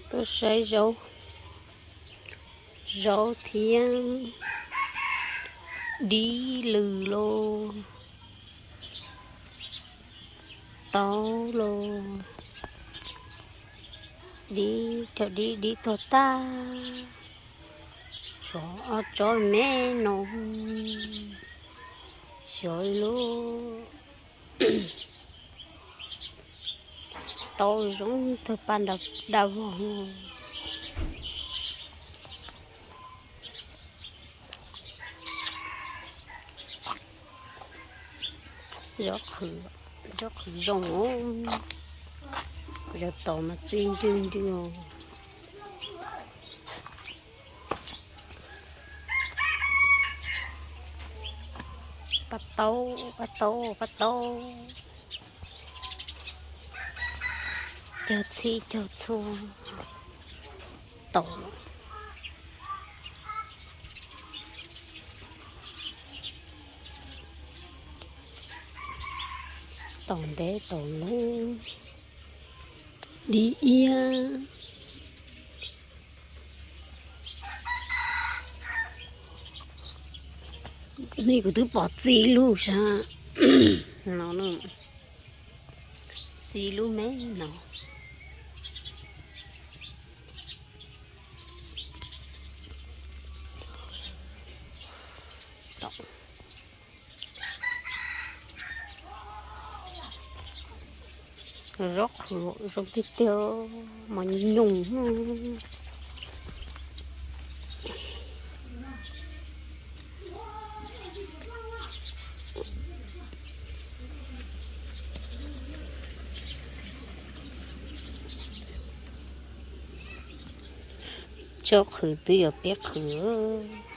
Tuaj saib zaub, zaub thiab dib lws lauj, taub lauj, dib cov dib dib tuag tag, tshuav ob tsob me no, xyov ib lub taub zoo tag paj nram dab vog. Zaub qhwv, zaub qhwv zoo os, kuv cov taum mas txi ntwg ntwg os. Paj taub, paj taub, paj taub, cog txhij cog txhua taum, taum ntev taum lub, dib iab. Nej, kuv twb pom txi lub sab no, txi lub me no. Zaub qhwv zoo tiag tiag, mos nyoos. Tsob qhwv twb yuav peb qhwv.